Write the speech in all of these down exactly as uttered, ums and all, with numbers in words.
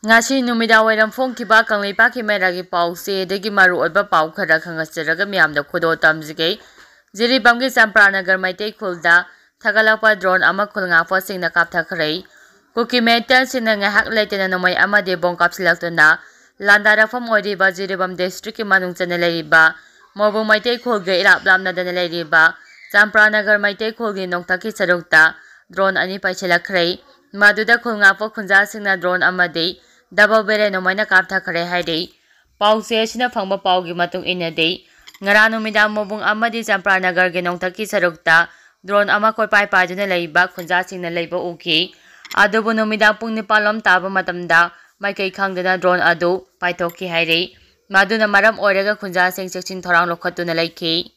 ꯉꯁꯤ ꯅꯨꯃꯤꯗꯥꯡ ꯋꯥꯏꯔꯝ ꯐꯣꯡꯈꯤꯕ ꯀꯪꯂꯩꯄꯥꯛꯀꯤ ꯃꯩꯔꯥꯒꯤ ꯄꯥꯎꯆꯦꯗꯒꯤ ꯃꯔꯨꯑꯣꯏꯕ ꯄꯥꯎ ꯈꯔ ꯈꯪꯍꯟꯖꯔꯒ ꯃꯤꯌꯥꯝꯗ ꯈꯨꯗꯣꯜ ꯇꯝꯖꯒꯦ꯫ ꯖꯤꯔꯤꯕꯥꯝꯒꯤ ꯆꯝꯄ꯭ꯔꯥꯅꯒꯔ ꯃꯩꯇꯩ ꯈꯨꯜꯗ ꯊꯥꯒꯠꯂꯛꯄ ꯗ꯭ꯔꯣꯟ ꯑꯃ ꯈꯨꯜ ꯉꯥꯛꯄꯁꯤꯡꯅ ꯀꯥꯞꯊꯈ꯭ꯔꯦ꯫ ꯀꯨꯀꯤ ꯃꯤꯂꯤꯇꯦꯟꯁꯤꯡꯅ ꯉꯥꯏꯍꯥꯛ ꯂꯩꯇꯅ ꯅꯣꯡꯃꯩ ꯑꯃꯗꯤ ꯕꯣꯝ ꯀꯥꯞꯁꯤꯜꯂꯛꯇꯨꯅ ꯂꯥꯟꯗꯥꯔꯛꯐꯝ ꯑꯣꯏꯔꯤꯕ ꯖꯤꯔꯤꯕꯥꯝ ꯗꯤꯁꯇ꯭ꯔꯤꯛꯀꯤ ꯃꯅꯨꯡ ꯆꯟꯅ ꯂꯩꯔꯤꯕ ꯃꯣꯕꯨꯡ ꯃꯩꯇꯩ ꯈꯨꯜꯒ ꯏꯔꯥꯞ ꯂꯥꯞꯅꯗꯅ ꯂꯩꯔꯤꯕ ꯆꯝꯄ꯭ꯔꯥꯅꯒꯔ ꯃꯩꯇꯩ ꯈꯨꯜꯒꯤ ꯅꯣꯡꯊꯛꯀꯤ ꯁꯔꯨꯛꯇ ꯗ꯭ꯔꯣꯟ ꯑꯅꯤ ꯄꯥꯏꯁꯤꯜꯂꯛꯈ꯭ꯔꯦ꯫ ꯃꯗꯨꯗ ꯈꯨꯜ ꯉꯥꯛꯄ ꯈꯨꯟꯖꯥꯁꯤꯡꯅ ꯗ꯭ꯔꯣꯟ ꯑꯃꯗꯤ ꯗꯕꯜ ꯕꯦꯔꯦꯜ ꯅꯣꯡꯃꯩꯅ ꯀꯥꯞꯊꯈ꯭ꯔꯦ ꯍꯥꯏꯔꯤ꯫ ꯄꯥꯎꯆꯦ ꯑꯁꯤꯅ ꯐꯪꯕ ꯄꯥꯎꯒꯤ ꯃꯇꯨꯡ ꯏꯟꯅꯗꯤ, ꯉꯔꯥꯡ ꯅꯨꯃꯤꯗꯥꯡ ꯃꯣꯕꯨꯡ ꯑꯃꯗꯤ ꯆꯝꯄ꯭ꯔꯥꯅꯒꯔꯒꯤ ꯅꯣꯡꯊꯛꯀꯤ ꯁꯔꯨꯛꯇ ꯗ꯭ꯔꯣꯟ ꯑꯃ ꯀꯣꯏꯄꯥꯏ ꯄꯥꯏꯗꯨꯅ ꯂꯩꯕ ꯈꯨꯟꯖꯥꯁꯤꯡꯅ ꯂꯩꯕ ꯎꯈꯤ꯫ ꯑꯗꯨꯕꯨ ꯅꯨꯃꯤꯗꯥꯡ ꯄꯨꯡ ꯅꯤꯄꯥꯟ ꯂꯣꯝ ꯇꯥꯕ ꯃꯇꯝꯗ ꯃꯥꯏꯀꯩ ꯈꯪꯗꯅ ꯗ꯭ꯔꯣꯟ ꯑꯗꯨ ꯄꯥꯏꯊꯣꯛꯈꯤ ꯍꯥꯏꯔꯤ꯫ ꯃꯗꯨꯅ ꯃꯔꯝ ꯑꯣꯏꯔꯒ ꯈꯨꯟꯖꯥꯁꯤꯡ ꯆꯦꯛꯁꯤꯟ ꯊꯧꯔꯥꯡ ꯂꯧꯈꯠꯇꯨꯅ ꯂꯩꯈꯤ꯫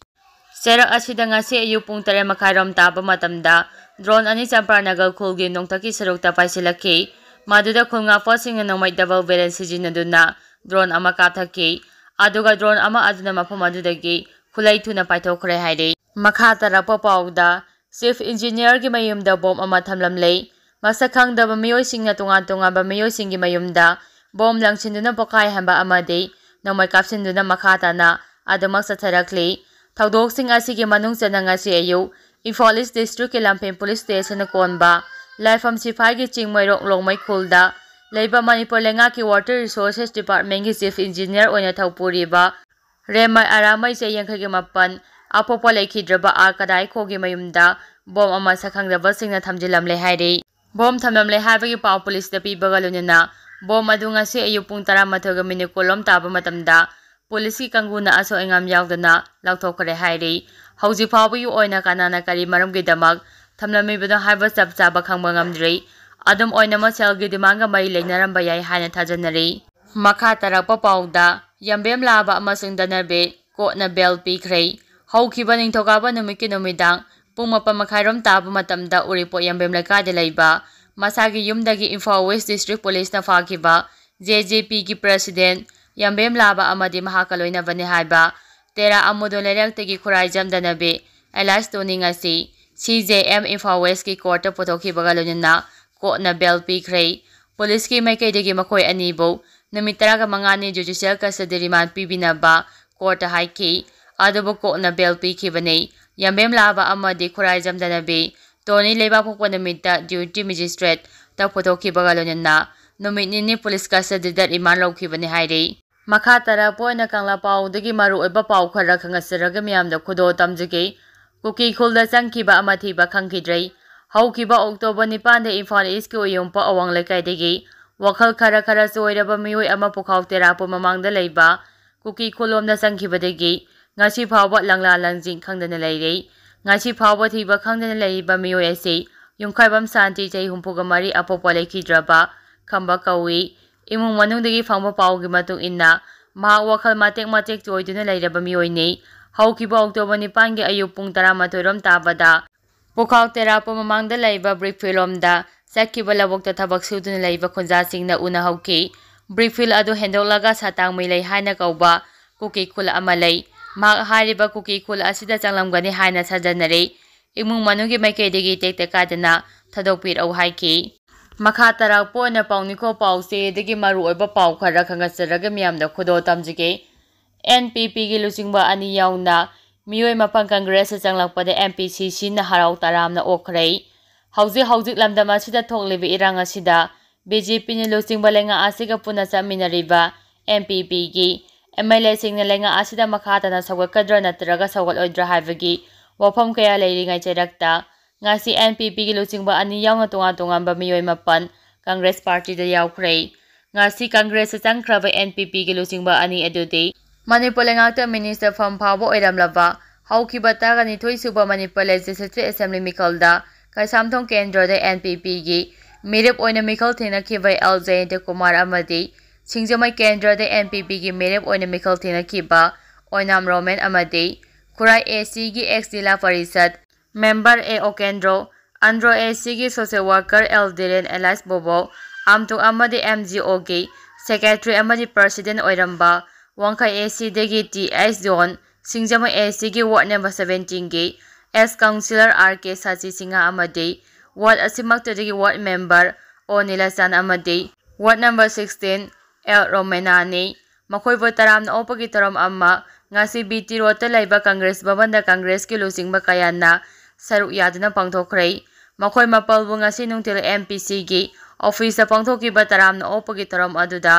ꯆꯩꯔꯛ ꯑꯁꯤꯗ ꯉꯁꯤ ꯑꯌꯨꯛ ꯄꯨꯡ ꯇꯔꯦꯠ ꯃꯈꯥꯏꯔꯣꯝ ꯇꯥꯕ ꯃꯇꯝꯗ ꯗ꯭ꯔꯣꯟ ꯑꯅꯤ ꯆꯝꯄ꯭ꯔꯥꯅꯒꯔ ꯈꯨꯜꯒꯤ ꯅꯣꯡꯊꯛꯀꯤ ꯁꯔꯨꯛꯇ ꯄꯥꯏꯁꯤꯜꯂꯛꯈꯤ꯫ ꯃꯗꯨꯗ ꯈꯨꯜ ꯉꯥꯛꯄꯁꯤꯡꯅ ꯅꯣꯡꯃꯩ ꯗꯕꯜ ꯕꯦꯔꯦꯜ ꯁꯤꯖꯤꯟꯅꯗꯨꯅ ꯗ꯭ꯔꯣꯟ ꯑꯃ ꯀꯥꯞꯊꯛꯈꯤ꯫ ꯑꯗꯨꯒ ꯗ꯭ꯔꯣꯟ ꯑꯃ ꯑꯗꯨꯅ ꯃꯐꯝ ꯑꯗꯨꯗꯒꯤ ꯈꯨꯠꯂꯩ ꯊꯨꯅ ꯄꯥꯏꯊꯣꯛꯈ꯭ꯔꯦ ꯍꯥꯏꯔꯤ꯫ ꯃꯈꯥ ꯇꯥꯔꯛꯄ ꯄꯥꯎꯗ, ꯆꯤꯐ ꯏꯟꯖꯤꯅꯤꯌꯔꯒꯤ ꯃꯌꯨꯝꯗ ꯕꯣꯝ ꯑꯃ ꯊꯝꯂꯝꯂꯦ꯫ ꯃꯁꯛ ꯈꯪꯗꯕ ꯃꯤꯑꯣꯏꯁꯤꯡꯅ ꯇꯣꯉꯥꯟ ꯇꯣꯉꯥꯟꯕ ꯃꯤꯑꯣꯏꯁꯤꯡꯒꯤ ꯃꯌꯨꯝꯗ ꯕꯣꯝ ꯂꯪꯁꯤꯟꯗꯨꯅ ꯄꯣꯈꯥꯏꯍꯟꯕ ꯑꯃꯗꯤ ꯅꯣꯡꯃꯩ ꯀꯥꯞꯁꯤꯟꯗꯨꯅ ꯃꯈꯥ ꯇꯥꯅ ꯑꯗꯨꯃꯛ ꯆꯠꯊꯔꯛꯂꯤ꯫ ꯊꯧꯗꯣꯛꯁꯤꯡ ꯑꯁꯤꯒꯤ ꯃꯅꯨꯡ ꯆꯟꯅ ꯉꯁꯤ ꯑꯌꯨꯛ ꯏꯝꯐꯥꯜ ꯏꯁ ꯗꯤꯁꯇ꯭ꯔꯤꯛꯀꯤ ꯂꯝꯐꯦꯟ ꯄꯨꯂꯤꯁ ꯁ꯭ꯇꯦꯁꯟꯅ ꯀꯣꯟꯕ ꯂꯥꯏꯐꯝ ꯁꯤꯐꯥꯏꯒꯤ ꯆꯤꯡꯃꯩꯔꯣꯡ ꯂꯣꯡꯃꯩ ꯈꯨꯜꯗ ꯂꯩꯕ ꯃꯅꯤꯄꯨꯔ ꯂꯩꯉꯥꯛꯀꯤ ꯋꯥꯇꯔ ꯔꯤꯁꯣꯔꯁꯦꯁ ꯗꯤꯄꯥꯔꯠꯃꯦꯟꯒꯤ ꯆꯤꯐ ꯏꯟꯖꯤꯅꯤꯌꯔ ꯑꯣꯏꯅ ꯊꯧꯄꯨꯔꯤꯕ ꯔꯦꯝꯃꯩ ꯑꯔꯥꯃꯩ ꯆꯍꯤ ꯌꯥꯡꯈꯩꯒꯤ ꯃꯥꯄꯟ, ꯑꯄꯣꯛꯄ ꯂꯩꯈꯤꯗ꯭ꯔꯕ ꯑꯥꯔ ꯀꯗꯥꯏꯈꯣꯒꯤ ꯃꯌꯨꯝꯗ ꯕꯣꯝ ꯑꯃ ꯁꯛꯈꯪꯗꯕꯁꯤꯡꯅ ꯊꯝꯖꯤꯜꯂꯝꯂꯦ ꯍꯥꯏꯔꯤ꯫ ꯕꯣꯝ ꯊꯝꯂꯝꯂꯦ ꯍꯥꯏꯕꯒꯤ ꯄꯥꯎ ꯄꯨꯂꯤꯁꯇ ꯄꯤꯕꯒ ꯂꯣꯏꯅꯅ ꯕꯣꯝ ꯑꯗꯨ ꯉꯁꯤ ꯑꯌꯨꯛ ꯄꯨꯡ ꯇꯔꯥꯃꯥꯊꯣꯏꯒ ꯃꯤꯅꯤꯠ ꯀꯨꯟ ꯂꯣꯝ ꯇꯥꯕ ꯃꯇꯝꯗ ꯄꯨꯂꯤꯁꯀꯤ ꯀꯥꯡꯕꯨꯅ ꯑꯁꯣꯏ ꯑꯉꯥꯝ ꯌꯥꯎꯗꯅ ꯂꯧꯊꯣꯛꯈ꯭ꯔꯦ ꯍꯥꯏꯔꯤ꯫ ꯍꯧꯖꯤꯛ ꯐꯥꯎꯕꯒꯤ ꯑꯣꯏꯅ ꯀꯅꯥꯅ ꯀꯔꯤ ꯃꯔꯝꯒꯤꯗꯃꯛ ꯊꯝꯂꯝꯃꯤꯕꯅꯣ ꯍꯥꯏꯕ ꯆꯞ ꯆꯥꯕ ꯈꯪꯕ ꯉꯝꯗ꯭ꯔꯤ꯫ ꯑꯗꯨꯝ ꯑꯣꯏꯅꯃꯛ ꯁꯦꯜꯒꯤ ꯗꯤꯃꯥꯟꯒ ꯃꯔꯤ ꯂꯩꯅꯔꯝꯕ ꯌꯥꯏ ꯍꯥꯏꯅ ꯊꯥꯖꯅꯔꯤ꯫ ꯃꯈꯥ ꯇꯥꯔꯛꯄ ꯄꯥꯎꯗ, ꯌꯥꯝꯕꯦꯝ ꯂꯥꯕ ꯑꯃꯁꯨꯡ ꯗꯅꯔꯕꯦ ꯀꯣꯔꯠꯅ ꯕꯦꯜ ꯄꯤꯈ꯭ꯔꯦ꯫ ꯍꯧꯈꯤꯕ ꯅꯤꯡꯊꯧꯀꯥꯕ ꯅꯨꯃꯤꯠꯀꯤ ꯅꯨꯃꯤꯗꯥꯡ ꯄꯨꯡ ꯃꯥꯄꯟ ꯃꯈꯥꯏꯔꯣꯝ ꯇꯥꯕ ꯃꯇꯝꯗ ꯎꯔꯤꯄꯣꯛ ꯌꯥꯝꯕꯦꯝ ꯂꯩꯀꯥꯏꯗ ꯂꯩꯕ ꯃꯁꯥꯒꯤ ꯌꯨꯝꯗꯒꯤ ꯏꯝꯐꯥꯜ ꯋꯦꯁ ꯗꯤꯁꯇ꯭ꯔꯤꯛ ꯄꯨꯂꯤꯁꯅ ꯐꯥꯈꯤꯕ ꯖꯦ ꯖꯦ ꯄꯤꯒꯤ ꯄ꯭ꯔꯦꯁꯤꯗꯦꯟꯠ ꯌꯥꯝꯕꯦꯝ ꯂꯥꯕ ꯑꯃꯗꯤ ꯃꯍꯥꯛꯀ ꯂꯣꯏꯅꯕꯅꯤ ꯍꯥꯏꯕ ꯇꯦꯔꯥ ꯑꯃꯨꯗꯣ ꯂꯩꯔꯛꯇꯒꯤ ꯈꯨꯔꯥꯏꯖꯝ ꯗꯅꯔꯕꯦ ꯑꯦꯂꯥꯏꯁ ꯇꯣꯅꯤꯡ ꯑꯁꯤ ꯁꯤ ꯖꯦ ꯑꯦꯝ ꯏꯝꯐꯥꯜ ꯋꯦꯁꯀꯤ ꯀꯣꯔꯠꯇ ꯄꯨꯊꯣꯛꯈꯤꯕꯒ ꯂꯣꯏꯅꯅ ꯀꯣꯔꯠꯅ ꯕꯦꯜ ꯄꯤꯈ꯭ꯔꯦ꯫ ꯄꯨꯂꯤꯁꯀꯤ ꯃꯥꯏꯀꯩꯗꯒꯤ ꯃꯈꯣꯏ ꯑꯅꯤꯕꯨ ꯅꯨꯃꯤꯠ ꯇꯔꯥꯃꯉꯥꯅꯤ judicial custody remand ꯄꯤꯕꯤꯅꯕ ꯀꯣꯔꯠꯇ ꯍꯥꯏꯈꯤ꯫ ꯑꯗꯨꯕꯨ ꯀꯣꯔꯠꯅ ꯕꯦꯜ ꯄꯤꯈꯤꯕꯅꯤ꯫ ꯌꯥꯝꯕꯦꯝ ꯂꯥꯕ ꯑꯃꯗꯤ ꯈꯨꯔꯥꯏꯖꯝ ꯗꯅꯕꯤ ꯇꯣꯅꯤ ꯂꯩꯕꯥꯛ ꯄꯣꯛꯄ ꯅꯨꯃꯤꯠꯇ duty magistrate ꯇ ꯄꯨꯊꯣꯛꯈꯤꯕꯒ ꯂꯣꯏꯅꯅ ꯅꯨꯃꯤꯠ ꯅꯤꯅꯤ ꯄꯨꯂꯤꯁ custody ꯗ remand ꯂꯧꯈꯤꯕꯅꯤ ꯍꯥꯏꯔꯤ꯫ ꯃꯈꯥ ꯇꯥꯔꯛꯄ ꯑꯣꯏꯅ ꯀꯪꯂꯥ ꯄꯥꯎꯗꯒꯤ ꯃꯔꯨꯑꯣꯏꯕ ꯄꯥꯎ ꯈꯔ ꯈꯪꯍꯟꯖꯔꯒ ꯃꯤꯌꯥꯝꯗ ꯈꯨꯗꯣꯜ ꯇꯝꯖꯒꯦ꯫ ꯀꯨꯀꯤ ꯈꯨꯜꯗ ꯆꯪꯈꯤꯕ ꯑꯃ ꯊꯤꯕ ꯈꯪꯈꯤꯗ꯭ꯔꯦ꯫ ꯍꯧꯈꯤꯕ ꯑꯣꯛꯇꯣꯕꯔ ꯅꯤꯄꯥꯟꯗ ꯏꯝꯐꯥꯜ ꯏꯁꯀꯤ ꯎꯌꯣꯝꯄ ꯑꯋꯥꯡ ꯂꯩꯀꯥꯏꯗꯒꯤ ꯋꯥꯈꯜ ꯈꯔ ꯈꯔ ꯆꯣꯏꯔꯕ ꯃꯤꯑꯣꯏ ꯑꯃ ꯄꯨꯈꯥꯎ ꯇꯦꯔꯥꯄꯨ ꯃꯃꯥꯡꯗ ꯂꯩꯕ ꯀꯨꯀꯤ ꯈꯨꯜꯂꯣꯝꯗ ꯆꯪꯈꯤꯕꯗꯒꯤ ꯉꯁꯤ ꯐꯥꯎꯕ ꯂꯪꯂꯥ ꯂꯪꯖꯤꯡ ꯈꯪꯗꯅ ꯂꯩꯔꯦ꯫ ꯉꯁꯤ ꯐꯥꯎꯕ ꯊꯤꯕ ꯈꯪꯗꯅ ꯂꯩꯔꯤꯕ ꯃꯤꯑꯣꯏ ꯑꯁꯤ ꯌꯨꯝꯈꯥꯏꯕꯝ ꯁꯥꯟꯇꯤ, ꯆꯍꯤ ꯍꯨꯝꯐꯨꯒ ꯃꯔꯤ, ꯑꯄꯣꯛꯄ ꯂꯩꯈꯤꯗ꯭ꯔꯕ ꯈꯝꯕ ꯀꯧꯏ꯫ ꯏꯃꯨꯡ ꯃꯅꯨꯡꯗꯒꯤ ꯐꯪꯕ ꯄꯥꯎꯒꯤ ꯃꯇꯨꯡ ꯏꯟꯅ, ꯃꯍꯥꯛ ꯋꯥꯈꯜ ꯃꯇꯦꯛ ꯃꯇꯦꯛ ꯆꯣꯏꯗꯨꯅ ꯂꯩꯔꯕ ꯃꯤꯑꯣꯏꯅꯤ꯫ ꯍꯧꯈꯤꯕ ꯑꯣꯛꯇꯣꯕꯔ ꯅꯤꯄꯥꯟꯒꯤ ꯑꯌꯨꯛ ꯄꯨꯡ ꯇꯔꯥꯃꯥꯊꯣꯏ ꯔꯣꯝ ꯇꯥꯕꯗ ꯄꯨꯈꯥꯎ ꯇꯦꯔꯥꯄꯨ ꯃꯃꯥꯡꯗ ꯂꯩꯕ ꯕ꯭ꯔꯤꯛ ꯐꯤꯜꯔꯣꯝꯗ ꯆꯠꯈꯤꯕ ꯂꯧꯕꯨꯛꯇ ꯊꯕꯛ ꯁꯨꯗꯨꯅ ꯂꯩꯕ ꯈꯨꯟꯖꯥꯁꯤꯡꯅ ꯎꯅꯍꯧꯈꯤ꯫ ꯕ꯭ꯔꯤꯛ ꯐꯤꯜ ꯑꯗꯨ ꯍꯦꯟꯗꯣꯛꯂꯒ ꯁꯥꯇꯥꯡ ꯃꯩꯂꯩ ꯍꯥꯏꯅ ꯀꯧꯕ ꯀꯨꯀꯤ ꯈꯨꯜ ꯑꯃ ꯂꯩ꯫ ꯃꯍꯥꯛ ꯍꯥꯏꯔꯤꯕ ꯀꯨꯀꯤ ꯈꯨꯜ ꯑꯁꯤꯗ ꯆꯪꯂꯝꯒꯅꯤ ꯍꯥꯏꯅ ꯊꯥꯖꯅꯔꯤ꯫ ꯏꯃꯨꯡ ꯃꯅꯨꯡꯒꯤ ꯃꯥꯏꯀꯩꯗꯒꯤ ꯇꯦꯛꯇ ꯀꯥꯏꯗꯅ ꯊꯥꯗꯣꯛꯄꯤꯔꯛꯎ ꯍꯥꯏꯈꯤ꯫ ꯃꯈꯥ ꯇꯥꯔꯛꯄ ꯑꯣꯏꯅ ꯄꯥꯎꯅꯤꯈꯣ ꯄꯥꯎꯆꯦꯗꯒꯤ ꯃꯔꯨꯑꯣꯏꯕ ꯄꯥꯎ ꯈꯔ ꯈꯪꯍꯟꯖꯔꯒ ꯃꯤꯌꯥꯝꯗ ꯈꯨꯗꯣꯜ ꯇꯝꯖꯒꯦ꯫ NPP ꯒꯤ ꯂꯨꯆꯤꯡꯕ ꯑꯅꯤ ꯌꯥꯎꯅ ꯃꯤꯑꯣꯏ ꯃꯥꯄꯟ ꯀꯪꯒ꯭ꯔꯦꯁꯇ ꯆꯪꯂꯛꯄꯗ MPCC ꯅ ꯍꯔꯥꯎ ꯇꯔꯥꯝꯅ ꯑꯣꯛꯈ꯭ꯔꯦ꯫ ꯍꯧꯖꯤꯛ ꯍꯧꯖꯤꯛ ꯂꯝꯗꯝ ꯑꯁꯤꯗ ꯊꯣꯛꯂꯤꯕ ꯏꯔꯥꯡ ꯑꯁꯤꯗ BJP ꯅ ꯂꯨꯆꯤꯡꯕ ꯂꯩꯉꯥꯛ ꯑꯁꯤꯒ ꯄꯨꯟꯅ ꯆꯠꯃꯤꯟꯅꯔꯤꯕ NPP ꯒꯤ MLA ꯁꯤꯡꯅ ꯂꯩꯉꯥꯛ ꯑꯁꯤꯗ ꯃꯈꯥ ꯇꯥꯅ ꯁꯧꯒꯠꯀꯗ꯭ꯔꯥ ꯅꯠꯇ꯭ꯔꯒ ꯁꯧꯒꯠꯂꯣꯏꯗ꯭ꯔꯥ ꯍꯥꯏꯕꯒꯤ ꯋꯥꯐꯝ ꯀꯌꯥ ꯂꯩꯔꯤꯉꯩ ꯆꯩꯔꯛꯇ ꯉꯁꯤ NPP ꯒꯤ ꯂꯨꯆꯤꯡꯕ ꯑꯅꯤ ꯌꯥꯎꯅ ꯇꯣꯉꯥꯟ ꯇꯣꯉꯥꯟꯕ ꯃꯤꯑꯣꯏ ꯃꯥꯄꯟ ꯀꯪꯒ꯭ꯔꯦꯁ ꯄꯥꯔꯇꯤꯗ ꯌꯥꯎꯈ꯭ꯔꯦ꯫ ꯉꯁꯤ ꯀꯪꯒ꯭ꯔꯦꯁꯇ ꯆꯪꯈ꯭ꯔꯕ NPP ꯒꯤ ꯂꯨꯆꯤꯡꯕ ꯑꯅꯤ ꯑꯗꯨꯗꯤ ꯃꯅꯤꯄꯨꯔ ꯂꯩꯉꯥꯛꯇ ꯃꯤꯅꯤꯁꯇꯔ ꯐꯝ ꯐꯥꯎꯕ ꯑꯣꯏꯔꯝꯂꯕ, ꯍꯧꯈꯤꯕ ꯇꯔꯥꯅꯤꯊꯣꯏ ꯁꯨꯕ ꯃꯅꯤꯄꯨꯔ ꯂꯦꯖꯤꯁꯂꯦꯇꯤꯚ ꯑꯦꯁꯦꯝꯕ꯭ꯂꯤ ꯃꯤꯈꯜꯗ ꯀꯩꯁꯥꯝꯊꯣꯡ ꯀꯦꯟꯗ꯭ꯔꯗ NPP ꯒꯤ ꯃꯤꯔꯦꯞ ꯑꯣꯏꯅ ꯃꯤꯈꯜ ꯊꯦꯡꯅꯈꯤꯕ ꯑꯦꯜ ꯖꯌꯟꯇ ꯀꯨꯃꯥꯔ ꯑꯃꯗꯤ ꯁꯤꯡꯖꯃꯩ ꯀꯦꯟꯗ꯭ꯔꯗ NPP ꯒꯤ ꯃꯤꯔꯦꯞ ꯑꯣꯏꯅ ꯃꯤꯈꯜ ꯊꯦꯡꯅꯈꯤꯕ ꯑꯣꯏꯅꯥꯝ ꯔꯣꯃꯦꯟ ꯑꯃꯗꯤ ꯈꯨꯔꯥꯏ AC ꯒꯤ ex ꯖꯤꯂꯥ ꯄꯔꯤꯁꯠ ꯃꯦꯝꯕꯔ ꯑꯦ ꯑꯣꯀꯦꯟꯗ꯭ꯔꯣ, ꯑꯟꯗ꯭ꯔꯣ AC ꯒꯤ social worker ꯑꯦꯜ ꯗꯤꯔꯦꯟ alias ꯕꯣꯕꯣ, ꯑꯝꯇꯨ ꯑꯃꯗꯤ MGO ꯒꯤ secretary ꯑꯃꯗꯤ president ꯑꯣꯏꯔꯝꯕ ꯋꯥꯡꯈꯩ AC ꯗꯒꯤ ꯇꯤ ꯑꯩꯆ ꯖꯣꯟ, ꯁꯤꯡꯖꯃꯩ AC ꯒꯤ ward number seventeen ꯒꯤ ex councillor ꯑꯥꯔ ꯀꯦ ꯁꯥꯆꯤ ꯁꯤꯡꯍ ꯑꯃꯗꯤ ward ꯑꯁꯤꯃꯛꯇꯗꯒꯤ ward member ꯄꯣ ꯅꯤꯂꯆꯥꯟ ꯑꯃꯗꯤ ꯋꯥꯔꯗ ꯅꯝꯕꯔ ꯁꯤꯛꯁꯇꯤꯟ ꯑꯦꯜ ꯔꯣꯃꯦꯅꯥꯅꯤ꯫ ꯃꯈꯣꯏꯕꯨ ꯇꯔꯥꯝꯅ ꯑꯣꯛꯄꯒꯤ ꯊꯧꯔꯝ ꯑꯃ ꯉꯁꯤ ꯕꯤ ꯇꯤ ꯔꯣꯗꯇ ꯂꯩꯕ ꯀꯪꯒ꯭ꯔꯦꯁ ꯚꯕꯟꯗ ꯀꯪꯒ꯭ꯔꯦꯁꯀꯤ ꯂꯨꯆꯤꯡꯕ ꯀꯌꯥꯅ ꯁꯔꯨꯛ ꯌꯥꯗꯨꯅ ꯄꯥꯡꯊꯣꯛꯈ꯭ꯔꯦ꯫ ꯃꯈꯣꯏ ꯃꯥꯄꯜꯕꯨ ꯉꯁꯤ ꯅꯨꯡꯊꯤꯜ ꯑꯦꯝ ꯄꯤ ꯁꯤꯒꯤ ꯑꯣꯐꯤꯁꯇ ꯄꯥꯡꯊꯣꯛꯈꯤꯕ ꯇꯔꯥꯝꯅ ꯑꯣꯛꯄꯒꯤ ꯊꯧꯔꯝ ꯑꯗꯨꯗ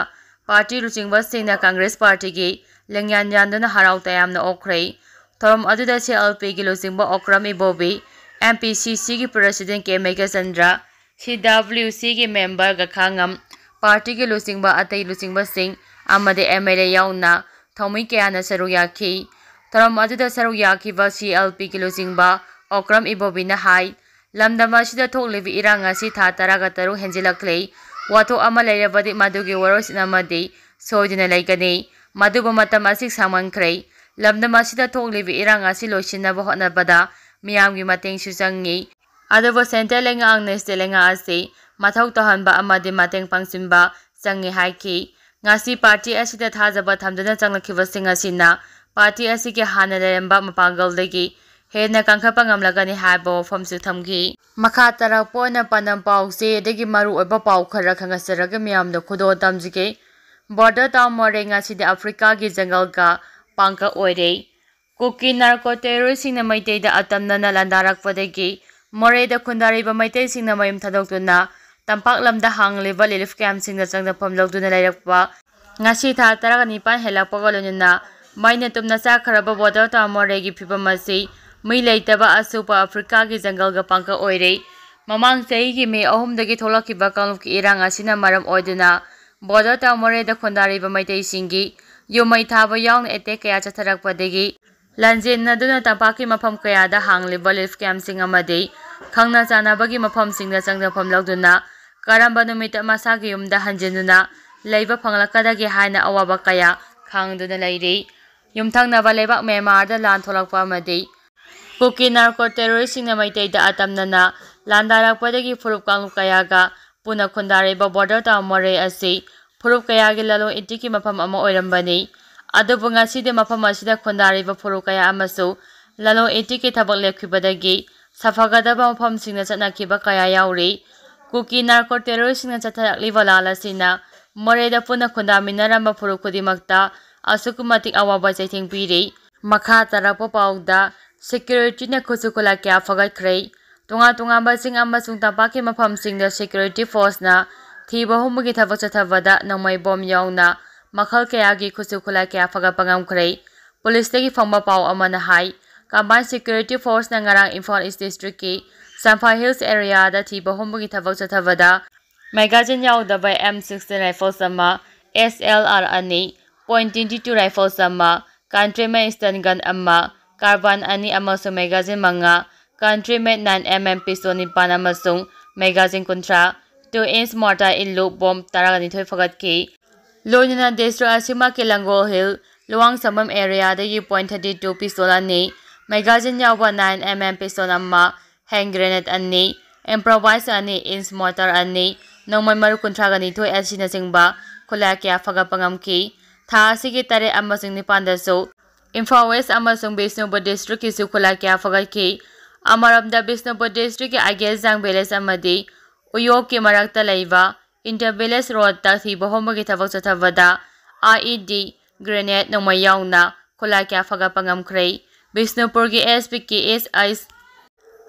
ꯄꯥꯔꯇꯤ ꯂꯨꯆꯤꯡꯕꯁꯤꯡꯅ ꯀꯪꯒ꯭ꯔꯦꯁ ꯄꯥꯔꯇꯤꯒꯤ ꯂꯦꯡꯌꯥꯟ ꯌꯥꯟꯗꯨꯅ ꯍꯔꯥꯎ ꯇꯌꯥꯝꯅ ꯑꯣꯛꯈ꯭ꯔꯦ꯫ ꯊꯧꯔꯝ ꯑꯗꯨꯗ ꯁꯤ ꯑꯦꯜ ꯄꯤꯒꯤ ꯂꯨꯆꯤꯡꯕ ꯑꯣꯀ꯭ꯔꯝ ꯏꯕꯣꯕꯤ, ꯑꯦꯝ ꯄꯤ ꯁꯤ ꯁꯤꯒꯤ ꯄ꯭ꯔꯁꯤꯗꯦꯟ ꯀꯦ ꯃꯦꯘꯆꯟꯗ꯭ꯔ, ꯁꯤ ꯗꯕ꯭ꯂꯤꯎ ꯁꯤꯒꯤ ꯃꯦꯝꯕꯔ ꯒꯈꯥꯉꯝ, ꯄꯥꯔꯇꯤꯒꯤ ꯂꯨꯆꯤꯡꯕ, ꯑꯇꯩ ꯂꯨꯆꯤꯡꯕꯁꯤꯡ ꯑꯃꯗꯤ ꯑꯦꯝ ꯑꯦꯜ ꯑꯦ ꯌꯥꯎꯅ ꯊꯧꯃꯤ ꯀꯌꯥꯅ ꯁꯔꯨꯛ ꯌꯥꯈꯤ꯫ ꯊꯧꯔꯝ ꯑꯗꯨꯗ ꯁꯔꯨꯛ ꯌꯥꯈꯤꯕ ꯁꯤ ꯑꯦꯜ ꯄꯤꯒꯤ ꯂꯨꯆꯤꯡꯕ ꯑꯣꯀ꯭ꯔꯝ ꯏꯕꯣꯕꯤꯅ ꯍꯥꯏ, ꯂꯝꯗꯝ ꯑꯁꯤꯗ ꯊꯣꯛꯂꯤꯕ ꯏꯔꯥꯡ ꯑꯁꯤ ꯊꯥ ꯇꯔꯥꯒ ꯇꯔꯨꯛ ꯍꯦꯟꯖꯤꯜꯂꯛꯂꯦ꯫ ꯋꯥꯊꯣꯛ ꯑꯃ ꯂꯩꯔꯕꯗꯤ ꯃꯗꯨꯒꯤ ꯋꯥꯔꯣꯏꯁꯤꯟ ꯑꯃꯗꯤ ꯁꯣꯏꯗꯅ ꯂꯩꯒꯅꯤ꯫ ꯃꯗꯨꯕꯨ ꯃꯇꯝ ꯑꯁꯤ ꯁꯥꯡꯃꯟꯈ꯭ꯔꯦ꯫ ꯂꯝꯗꯝ ꯑꯁꯤꯗ ꯊꯣꯛꯂꯤꯕ ꯏꯔꯥꯡ ꯑꯁꯤ ꯂꯣꯏꯁꯤꯟꯅꯕ ꯍꯣꯠꯅꯕꯗ ꯃꯤꯌꯥꯝꯒꯤ ꯃꯇꯦꯡꯁꯨ ꯆꯪꯏ꯫ ꯑꯗꯨꯕꯨ ꯁꯦꯟꯇ꯭ꯔꯦꯜ ꯂꯩꯉꯥꯛꯅ ꯁ꯭ꯇꯦꯠ ꯂꯩꯉꯥꯛ ꯑꯁꯤ ꯃꯊꯧ ꯇꯧꯍꯟꯕ ꯑꯃꯗꯤ ꯃꯇꯦꯡ ꯄꯥꯡꯁꯤꯟꯕ ꯆꯪꯏ ꯍꯥꯏꯈꯤ꯫ ꯉꯁꯤ ꯄꯥꯔꯇꯤ ꯑꯁꯤꯗ ꯊꯥꯖꯕ ꯊꯝꯗꯨꯅ ꯆꯪꯂꯛꯈꯤꯕꯁꯤꯡ ꯑꯁꯤꯅ ꯄꯥꯔꯇꯤ ꯑꯁꯤꯒꯤ ꯍꯥꯟꯅ ꯂꯩꯔꯝꯕ ꯃꯄꯥꯡꯒꯜꯗꯒꯤ ꯍꯦꯟꯅ ꯀꯟꯈꯠꯄ ꯉꯝꯂꯒꯅꯤ ꯍꯥꯏꯕ ꯋꯥꯐꯝꯁꯨ ꯊꯝꯈꯤ꯫ ꯃꯈꯥ ꯇꯥꯔꯛꯄ ꯑꯣꯏꯅ ꯄꯥꯟꯗꯝ ꯄꯥꯎꯁꯦ ꯑꯗꯒꯤ ꯃꯔꯨꯑꯣꯏꯕ ꯄꯥꯎ ꯈꯔ ꯈꯪꯍꯟꯖꯔꯒ ꯃꯤꯌꯥꯝꯗ ꯈꯨꯗꯣꯜ ꯇꯝꯖꯒꯦ꯫ ꯕꯣꯔꯗꯔ ꯇꯥꯎꯟ ꯃꯣꯔꯦ ꯉꯁꯤꯗꯤ ꯑꯐ꯭ꯔꯤꯀꯥꯒꯤ ꯖꯪꯒꯜꯒ ꯄꯥꯡꯀꯛ ꯑꯣꯏꯔꯦ꯫ ꯀꯨꯀꯤ ꯅꯥꯔꯀꯣ ꯇꯦꯔꯣꯔꯤꯁꯁꯤꯡꯅ ꯃꯩꯇꯩꯗ ꯑꯇꯝꯅꯅ ꯂꯥꯟꯗꯥꯔꯛꯄꯗꯒꯤ ꯃꯣꯔꯦꯗ ꯈꯨꯟꯗꯥꯔꯤꯕ ꯃꯩꯇꯩꯁꯤꯡꯅ ꯃꯌꯨꯝ ꯊꯥꯗꯣꯛꯇꯨꯅ ꯇꯝꯄꯥꯛ ꯂꯝꯗ ꯍꯥꯡꯂꯤꯕ ꯔꯤꯂꯤꯐ ꯀꯦꯝꯞꯁꯤꯡꯗ ꯆꯪꯗꯐꯝ ꯂꯧꯗꯨꯅ ꯂꯩꯔꯛꯄ ꯉꯁꯤ ꯊꯥ ꯇꯔꯥꯅꯤꯄꯥꯟ ꯍꯦꯜꯂꯛꯄꯒ ꯂꯣꯏꯅꯅ ꯃꯩꯅ ꯇꯨꯝꯅ ꯆꯥꯛꯈ꯭ꯔꯕ ꯕꯣꯔꯗꯔ ꯇꯥꯎꯟ ꯃꯣꯔꯦꯒꯤ ꯐꯤꯕꯝ ꯑꯁꯤ ꯃꯤ ꯂꯩꯇꯕ ꯑꯁꯨꯞꯄ ꯑꯐ꯭ꯔꯤꯀꯥꯒꯤ ꯖꯪꯒꯜꯒ ꯄꯥꯡꯀꯛ ꯑꯣꯏꯔꯦ꯫ ꯃꯃꯥꯡ ꯆꯍꯤꯒꯤ ꯃꯦ ꯑꯍꯨꯝꯗꯒꯤ ꯊꯣꯛꯂꯛꯈꯤꯕ ꯀꯥꯡꯂꯨꯞꯀꯤ ꯏꯔꯥꯡ ꯑꯁꯤꯅ ꯃꯔꯝ ꯑꯣꯏꯗꯨꯅ ꯕꯣꯔꯗꯔ ꯇꯥꯎꯟ ꯃꯣꯔꯦꯗ ꯈꯨꯟꯗꯥꯔꯤꯕ ꯃꯩꯇꯩꯁꯤꯡꯒꯤ ꯌꯨꯝ ꯃꯩ ꯊꯥꯕ ꯌꯥꯎꯅ ꯑꯦꯇꯦꯛ ꯀꯌꯥ ꯆꯠꯊꯔꯛꯄꯗꯒꯤ ꯂꯥꯟꯖꯦꯟꯅꯗꯨꯅ ꯇꯝꯄꯥꯛꯀꯤ ꯃꯐꯝ ꯀꯌꯥꯗ ꯍꯥꯡꯂꯤꯕ ꯔꯤꯂꯤꯐ ꯀꯦꯝꯞꯁꯤꯡ ꯑꯃꯗꯤ ꯈꯪꯅ ꯆꯥꯟꯅꯕꯒꯤ ꯃꯐꯝꯁꯤꯡꯗ ꯆꯪꯗꯐꯝ ꯂꯧꯗꯨꯅ ꯀꯔꯝꯕ ꯅꯨꯃꯤꯠꯇ ꯃꯁꯥꯒꯤ ꯌꯨꯝꯗ ꯍꯟꯖꯤꯟꯗꯨꯅ ꯂꯩꯕ ꯐꯪꯂꯛꯀꯗꯒꯦ ꯍꯥꯏꯅ ꯑꯋꯥꯕ ꯀꯌꯥ ꯈꯥꯡꯗꯨꯅ ꯂꯩꯔꯤ꯫ ꯌꯨꯝꯊꯪꯅꯕ ꯂꯩꯕꯥꯛ ꯃ꯭ꯌꯥꯟꯃꯥꯔꯗ ꯂꯥꯟ ꯊꯣꯛꯂꯛꯄ ꯑꯃꯗꯤ ꯀꯨꯀꯤ ꯅꯥꯔꯀꯣ ꯇꯦꯔꯣꯔꯤꯁꯁꯤꯡꯅ ꯃꯩꯇꯩꯗ ꯑꯇꯝꯅꯅ ꯂꯥꯟꯗꯥꯔꯛꯄꯗꯒꯤ ꯐꯨꯔꯨꯞ ꯀꯥꯡꯂꯨꯞ ꯀꯌꯥꯒ ꯄꯨꯟꯅ ꯈꯨꯟꯗꯥꯔꯤꯕ ꯕꯣꯔꯗꯔ ꯇꯥꯎꯟ ꯃꯣꯔꯦ ꯑꯁꯤ ꯐꯨꯔꯨꯞ ꯀꯌꯥꯒꯤ ꯂꯂꯣꯟ ꯏꯇꯤꯛꯀꯤ ꯃꯐꯝ ꯑꯃ ꯑꯣꯏꯔꯝꯕꯅꯤ꯫ ꯑꯗꯨꯕꯨ ꯉꯁꯤꯗꯤ ꯃꯐꯝ ꯑꯁꯤꯗ ꯈꯨꯟꯗꯥꯔꯤꯕ ꯐꯨꯔꯨꯞ ꯀꯌꯥ ꯑꯃꯁꯨ ꯂꯂꯣꯟ ꯏꯇꯤꯛꯀꯤ ꯊꯕꯛ ꯂꯦꯞꯈꯤꯕꯗꯒꯤ ꯁꯥꯐꯒꯗꯕ ꯃꯐꯝꯁꯤꯡꯗ ꯆꯠꯅꯈꯤꯕ ꯀꯌꯥ ꯌꯥꯎꯔꯤ꯫ ꯀꯨꯀꯤ ꯅꯥꯔꯀꯣ ꯇꯦꯔꯣꯔꯤꯁꯁꯤꯡꯅ ꯆꯠꯊꯔꯛꯂꯤꯕ ꯂꯥꯟ ꯑꯁꯤꯅ ꯃꯣꯔꯦꯗ ꯄꯨꯟꯅ ꯈꯨꯟꯗꯥꯃꯤꯟꯅꯔꯝꯕ ꯐꯨꯔꯨꯞ ꯈꯨꯗꯤꯡꯃꯛꯇ ꯑꯁꯨꯛꯀꯤ ꯃꯇꯤꯛ ꯑꯋꯥꯕ ꯆꯩꯊꯦꯡ ꯄꯤꯔꯤ꯫ ꯃꯈꯥ ꯇꯥꯔꯛꯄ ꯄꯥꯎꯗ, ꯁꯦꯀ꯭ꯌꯨꯔꯤꯇꯤꯅ ꯈꯨꯠꯁꯨ ꯈꯨꯠꯂꯥꯏ ꯀꯌꯥ ꯐꯒꯠꯈ꯭ꯔꯦ꯫ ꯇꯣꯉꯥꯟ ꯇꯣꯉꯥꯟꯕ ꯆꯤꯡ ꯑꯃꯁꯨꯡ ꯇꯝꯄꯥꯛꯀꯤ ꯃꯐꯝꯁꯤꯡꯗ ꯁꯦꯀ꯭ꯌꯨꯔꯤꯇꯤ ꯐꯣꯔꯁꯅ ꯊꯤꯕ ꯍꯨꯝꯕꯒꯤ ꯊꯕꯛ ꯆꯠꯊꯕꯗ ꯅꯣꯡꯃꯩ ꯕꯣꯝ ꯌꯥꯎꯅ ꯃꯈꯜ ꯀꯌꯥꯒꯤ ꯈꯨꯠꯁꯨ ꯈꯨꯠꯂꯥꯏ ꯀꯌꯥ ꯐꯒꯠꯄ ꯉꯝꯈ꯭ꯔꯦ꯫ ꯄꯨꯂꯤꯁꯇꯒꯤ ꯐꯪꯕ ꯄꯥꯎ ꯑꯃꯅ ꯍꯥꯏ, ꯀꯝꯕꯥꯏꯟ ꯁꯦꯀ꯭ꯌꯨꯔꯤꯇꯤ ꯐꯣꯔꯁꯅ ꯉꯔꯥꯡ ꯏꯝꯐꯥꯜ ꯏꯁ ꯗꯤꯁꯇ꯭ꯔꯤꯛꯀꯤ ꯆꯝꯐꯥ ꯍꯤꯜꯁ ꯑꯦꯔꯤꯌꯥꯗ ꯊꯤꯕ ꯍꯨꯝꯕꯒꯤ ꯊꯕꯛ ꯆꯠꯊꯕꯗ ꯃꯦꯒꯥꯖꯤꯟ ꯌꯥꯎꯗꯕ ꯑꯦꯝ ꯁꯤꯛꯁꯇꯤꯟ ꯔꯥꯏꯐꯜꯁ ꯑꯃ, ꯑꯦꯁ ꯑꯦꯜ ꯑꯥꯔ ꯑꯅꯤ, ꯄꯣꯏꯟ ꯇ꯭ꯋꯦꯟꯇꯤ ꯇꯨ ꯔꯥꯏꯐꯜꯁ ꯑꯃ, ꯀꯟꯇ꯭ꯔꯤꯃꯦꯟ ꯁ꯭ꯇꯟ ꯒꯟ ꯑꯃ, ꯀꯥꯔꯕꯥꯏꯟ ꯑꯅꯤ ꯑꯃꯁꯨꯡ ꯃꯦꯒꯥꯖꯤꯟ ꯃꯉꯥ, country made nine M M pistol ꯅꯤꯄꯥꯟ ꯑꯃꯁꯨꯡ ꯃꯦꯒꯥꯖꯤꯟ ꯀꯨꯟꯊ꯭ꯔꯥ, ꯇꯨ ꯏꯟꯆ ꯃꯣꯔꯇꯥꯔ ꯏꯟꯂꯨ ꯕꯣꯝ ꯇꯔꯥꯒ ꯅꯤꯊꯣꯏ ꯐꯒꯠꯈꯤ꯫ ꯂꯣꯏꯅꯅ ꯗꯤꯁꯇ꯭ꯔꯤꯛ ꯑꯁꯤꯃꯛꯀꯤ ꯂꯪꯒꯣꯜ ꯍꯤꯜ ꯂꯨꯋꯥꯡꯁꯝꯕꯝ ꯑꯦꯔꯤꯌꯥꯗꯒꯤ ꯄꯣꯏꯟ ꯊꯥꯔꯇꯤ ꯇꯨ ꯄꯤꯁꯇꯣꯜ ꯑꯅꯤ, ꯃꯦꯒꯥꯖꯤꯟ ꯌꯥꯎꯕ ꯅꯥꯏꯟ ꯑꯦꯝ ꯑꯦꯝ ꯄꯤꯁꯇꯣꯜ ꯑꯃ, ꯍꯦꯟ ꯒ꯭ꯔꯦꯅꯦꯗ ꯑꯅꯤ, ꯏꯝꯄ꯭ꯔꯣꯚꯥꯏꯖ ꯑꯅꯤ ꯏꯟꯆ ꯃꯣꯔꯇꯥꯔ ꯑꯅꯤ, ꯅꯣꯡꯃꯩ ꯃꯔꯨ ꯀꯨꯟꯊ꯭ꯔꯥꯒ ꯅꯤꯊꯣꯏ ꯑꯁꯤꯅꯆꯤꯡꯕ ꯈꯨꯠꯂꯥꯏ ꯀꯌꯥ ꯐꯒꯠꯄ ꯉꯝꯈꯤ꯫ ꯊꯥ ꯑꯁꯤꯒꯤ ꯇꯔꯦꯠ ꯑꯃꯁꯨꯡ ꯅꯤꯄꯥꯟꯗꯁꯨ ꯏꯝꯐꯥꯜ ꯋꯦꯁ ꯑꯃꯁꯨꯡ ꯕꯤꯁꯅꯨꯄꯨꯔ ꯗꯤꯁꯇ꯭ꯔꯤꯛꯀꯤꯁꯨ ꯈꯨꯠꯂꯥꯏ ꯀꯌꯥ ꯐꯒꯠꯈꯤ꯫ ꯑꯃꯔꯣꯝꯗ ꯕꯤꯁꯅꯨꯄꯨꯔ ꯗꯤꯁꯇ꯭ꯔꯤꯛꯀꯤ ꯑꯥꯏꯒꯦꯜꯖꯥꯡ ꯚꯤꯂꯦꯖ ꯑꯃꯗꯤ ꯎꯌꯣꯛꯀꯤ ꯃꯔꯛꯇ ꯂꯩꯕ ꯏꯟꯇꯔ ꯚꯤꯂꯦꯖ ꯔꯣꯗꯇ ꯊꯤꯕ ꯍꯨꯝꯕꯒꯤ ꯊꯕꯛ ꯆꯠꯊꯕꯗ ꯑꯥꯏ ꯏ ꯗꯤ, ꯒ꯭ꯔꯦꯅꯦꯗ, ꯅꯣꯡꯃꯩ ꯌꯥꯎꯅ ꯈꯨꯠꯂꯥꯏ ꯀꯌꯥ ꯐꯒꯠꯄ ꯉꯝꯈ꯭ꯔꯦ꯫ ꯕꯤꯁꯅꯨꯄꯨꯔꯒꯤ ꯑꯦꯁ ꯄꯤ ꯀꯦ ꯑꯦꯁ ꯑꯥꯏ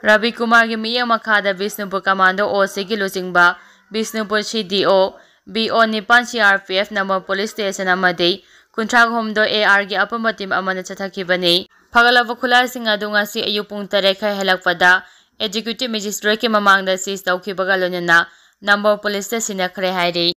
ꯔꯕꯤꯀꯨꯃꯥꯔꯒꯤ ꯃꯤꯠꯌꯦꯡ ꯃꯈꯥꯗ ꯕꯤꯁꯅꯨꯄꯨꯔ ꯀꯃꯥꯟꯗꯣ ꯑꯣ ꯁꯤꯒꯤ ꯂꯨꯆꯤꯡꯕ, ꯕꯤꯁꯅꯨꯄꯨꯔ ꯁꯤ ꯗꯤ ꯑꯣ, ꯕꯤ ꯑꯣ ꯅꯤꯄꯥꯟ ꯁꯤ ꯑꯥꯔ ꯄꯤ ꯑꯦꯐ ꯅꯝꯕꯣꯜ ꯄꯨꯂꯤꯁ ꯁ꯭ꯇꯦꯁꯟ ꯑꯃꯗꯤ ꯀꯨꯟꯊ꯭ꯔꯥ ꯍꯨꯝꯗꯣꯏ ꯑꯦ ꯑꯥꯔꯒꯤ ꯑꯄꯨꯟꯕ ꯇꯤꯝ ꯑꯃꯅ ꯆꯠꯊꯈꯤꯕꯅꯤ꯫ ꯐꯒꯠꯂꯕ ꯈꯨꯠꯂꯥꯏꯁꯤꯡ ꯑꯗꯨ ꯉꯁꯤ ꯑꯌꯨꯛ ꯄꯨꯡ ꯇꯔꯦꯠ ꯈꯔ ꯍꯦꯜꯂꯛꯄꯗ ꯑꯦꯛꯖꯤꯀ꯭ꯌꯨꯇꯤꯚ ꯃꯦꯖꯤꯁꯇ꯭ꯔꯦꯠꯀꯤ ꯃꯃꯥꯡꯗ ꯁꯤꯖ ꯇꯧꯈꯤꯕꯒ ꯂꯣꯏꯅꯅ ꯅꯝꯕꯣꯜ ꯄꯨꯂꯤꯁꯇ ꯁꯤꯟꯅꯈ꯭ꯔꯦ ꯍꯥꯏꯔꯤ꯫